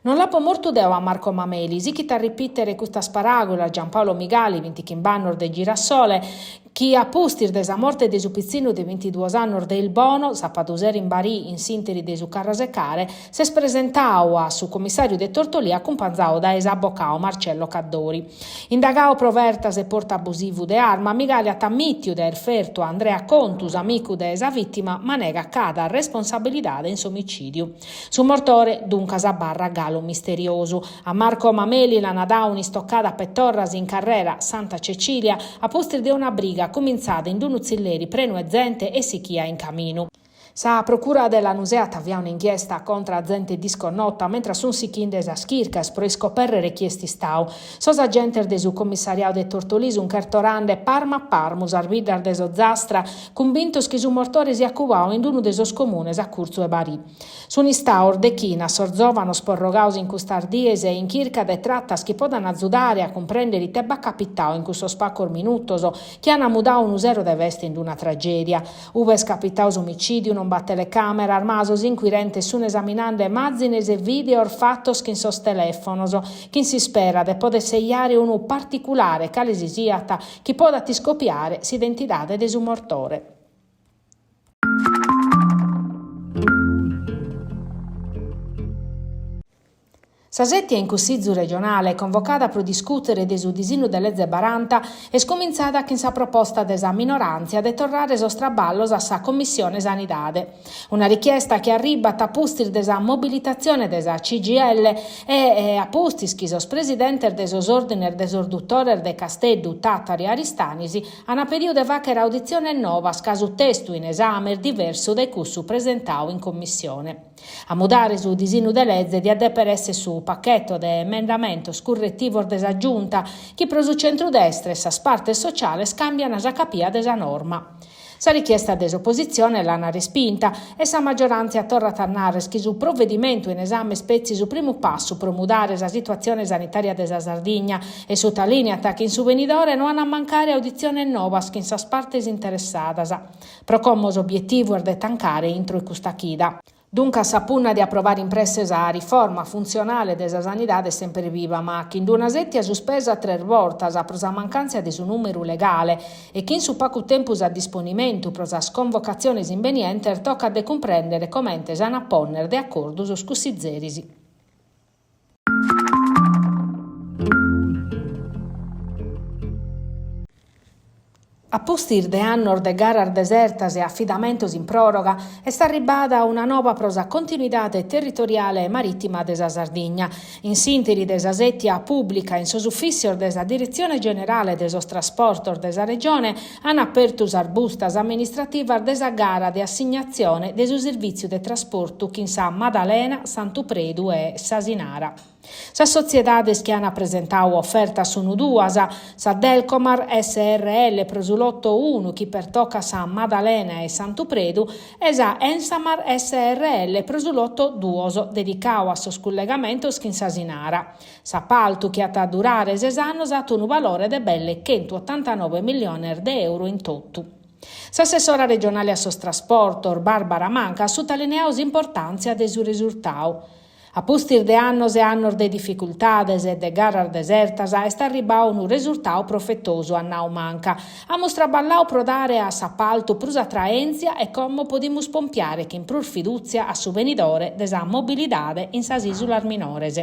Non l'apo mortu deo a Marco Mameli, sichit a ripìtere custas paràgulas Giampaolo Migali, bintichimb'annos de Girasole, chi a pustis de sa morte de su pitzinnu de bintiduos annos de Ilbono, sapadu sero in Barì in s'ìnteri de su Carrasecare, s'est presentadu a su commissàriu de Tortolì acumpanzadu dae s'abocadu Marcello Caddori. Indagadu pro fertas e portu abusivu de arma, Migali at ammìtiu de aer fertu a Andrea Contu, s'amicu de sa vìtima, ma negat cada responsabilidade in s'omicìdiu. Su mortore, duncas, abarrat galu misteriosu. A Marco Mameli l'ant dadu un'istocada a petorras in carrera Santa Cecilia, a pustis de una briga cumintzada in unu tzilleri prenu 'e zente e sichia in caminu. Sa Procura de Lanusè at aviadu un'inchiesta contra a zente disconnota mentras sunt sichinde sas chircas pro iscopèrrere chie est istadu. Sos agentes de su commissariadu de Tortolì sunt chertorande parmu a parmu sas biddas de s'Ozastra, cumbintos chi su mortore siat cubadu in unu de sos comunes a curtzu 'e Barì. Sun istados dechinas sos zòvanos porrogados in custas dies in chirca de tratas chi podan azudare a cumprèndere ite b'at capitadu in cussos pacos minutos chi an mudadu unu sero de festa in una tragèdia. Ube est capitadu s'omicìdiu non b'at telecàmeras, ma sos incuirentes sun esaminande màzines e vìdeos fatos chin sos telèfonos, chin s'ispera de poder sejare unu particulare cale si siat chi podat iscopiare s'identidade de su mortore. Sa sètia in Cussizu regionale, convocada pro discùtere de su disinnu de leze baranta, est cumintzada chin sa proposta de sa minoràntzia de torrare sos traballos a sa Commissione Sanidade. Una richiesta chi arribat a pustis de sa mobilitatzione de sa CGIL e a pustis chi sos presidentes de sos òrdines de sos dutores de Casteddu, Tàtari e Aristanis an pediu de fàghere auditziones novas ca su testu in esame est diversu dae cussu presentadu in Commissione. A mudare su disinnu de leze diat dèpere èssere su pacheto de emendamentos curretivos de sa Giunta, chi pro su centrudestra e sas partes sociales càmbian sa capia de sa norma. Sa richiesta de s'opositzione l'an respinta e sa magioràntzia torrat a nàrrere chi su provedimentu in esame est petzi su primu passu pro mudare sa situatzione sanitària de sa Sardigna e sutalìniat chi in su benidore no an a mancare auditziones novas chin sas partes interessadas. Pro como s'obietivu est de tancare intro 'e custa chida. Duncas sa punna de aprovare in presse sa riforma funtzionale de sa sanidade est semper viva, ma chin d'una sètia suspesa tres bortas pro sa mancàntzia de su nùmeru legale e chin su pagu tempus a disponimentu pro sas convocatziones imbenientes tocat de cumprèndere comente s'an a pònnere de acordu sos cussizeris. A pustis de annos de garas desertas e afidamentos in pròroga, est arribbada una nova pro sa continuidade territoriale e marìtima de sa Sardigna. In s'ìnteri de sa sètia pùblica in sos ufìssios de sa Diretzione Generale de sos Trasportos de sa Regione an apertu sas bustas amministrativas de sa gara de assignatzione de su servìtziu de trasportu chin sa Madalena, Santu Predu e S'Asinara. Sas sotziedades chi an presentadu ofertas sunu duas, sa Delcomar SRL pro su loto unu chi pertocat sa Madalena e Santu Predu e sa Ensamar SRL pro su loto duos dedicadu a sos cullegamentos chin s'Asinara. S'apaltu, chi at a durare ses annos, at unu valore de belle chentuotantanoe milliones de euro in totu. S'assessora regionale a sos trasportos, Barbara Manca, at sutalineadu s'importàntzia de su resurtadu. A pustis de annos e annos de dificultades e de garas desertas, est arribbadu unu resurtadu profetosu, at nadu Manca. Amus traballadu pro dare a s'apaltu prus atraèntzia e como podimus pompiare chin prus fidùtzia a su benidore de sa mobilidade in sas ìsulas minores.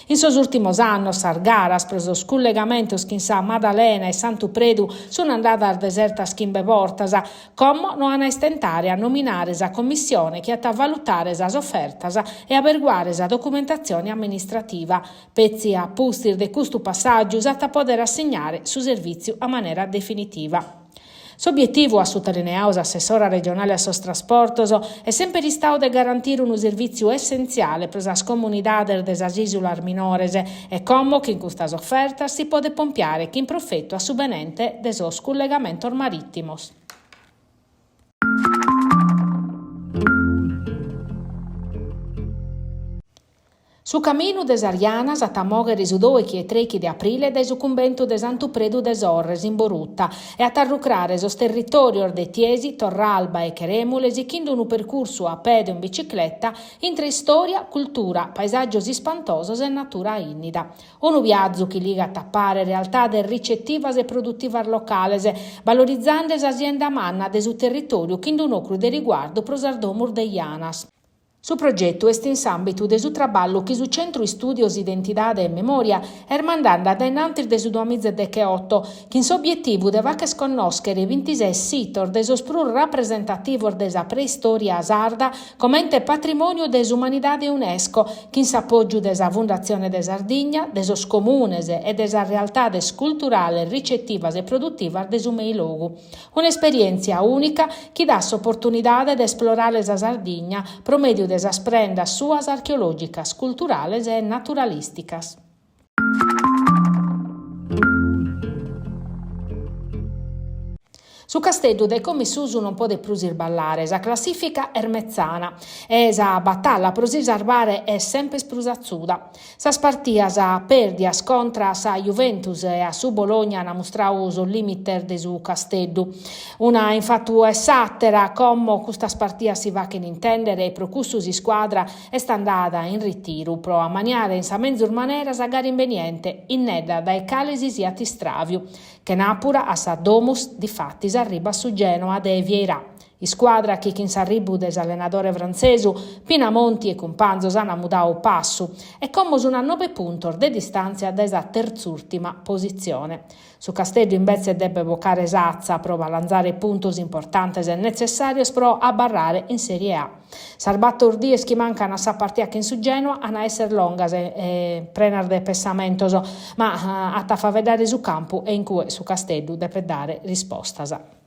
In sos ùrtimos annos sas garas pro sos cullegamentos chin sa Madalena e Santu Predu sun andadas desertas chimbe bortas. Como no an a istentare a nominare sa commissione chi at a valutare sas ofertas e aberguare sa documentatzione amministrativa. Petzi a pustis de custu passàgiu s'at a pòdere assignare su servìtziu a manera definitiva. S'obietivu, at sutalineadu s'assessora regionale a sos trasportos, est semper istadu de garantire unu servìtziu essentziale pro sas comunidades de sas ìsulas minores e como chin custas ofertas si podet pompiare chin profetu a su benente de sos cullegamentos marìtimos. Su Caminu de sas Janas at a mòghere su dòichi e trèichi de aprile dae su cumbentu de Santu Predu de Sorres in Boruta e at a rucrare sos territòrios de Tiesi, Torralba e Cherèmule sichinde unu percursu a pede o in bicicleta intre istòria, cultura, paesàgios ispantosos e natura ìnnida. Unu viazu chi ligat a pare realtades ricetivas e produtivas locales, balorizande sa sienda manna de su territòriu chin un'ocru de riguardu pro sas domus de Janas. Su progetu est in s'àmbitu de su traballu chi su Centru Istùdios Identidade e Memòria est mandende a dae in antis de su duamiza e decheoto, chin s'obietivu de fagher connòschere bintises sitos de sos prus rapresentativos de sa preistòria sarda comente Patrimòniu de s'Umanidade Unesco, chin s'apògiu de sa Fundatzione de Sardigna, de sos Comunes e de sas realtades culturales ricetivas e produtivas de su Meilogu. Un'esperièntzia ùnica chi dat s'oportunidade de esplorare sa Sardigna pro mèdiu de sas prendas suas archeològicas, culturales e naturalìsticas. Su Casteddu dae como in susu non podet prus isballare, sa classìfica est metzana e sa batalla pro si sarbare est semper prus atzuda. Sas partias pèrdias contra a sa Juventus e a su Bologna ant mustradu sos lìmites de su Casteddu. Una in fatu 'e s'àtera, como custas partias si faghent intèndere e pro cussu s'iscuadra est andada in ritiru pro ammaniare in sa menzus manera sa gara imbeniente, innedda dae cale si siat istràviu. Chenàpura a sa Domus, difatis, arribat su Genoa de Vieira, iscuadra chi chin s'arribu de s'allenadore frantzesu, Pinamonti e cumpanzos ant mudadu passu e como sun a nobe puntos de distàntzia dae sa tertzùrtima positzione. Su Casteddu imbetze depet bocare s'atza pro balanzare puntos importantes e netzessàrios pro abarrare in Sèrie A. Sas bator dies chi mancan a sa partia chin su Genoa an a esser longas e prenas de pessamentos, ma at a faeddare su campu e in cue su Casteddu depet dare rispostas.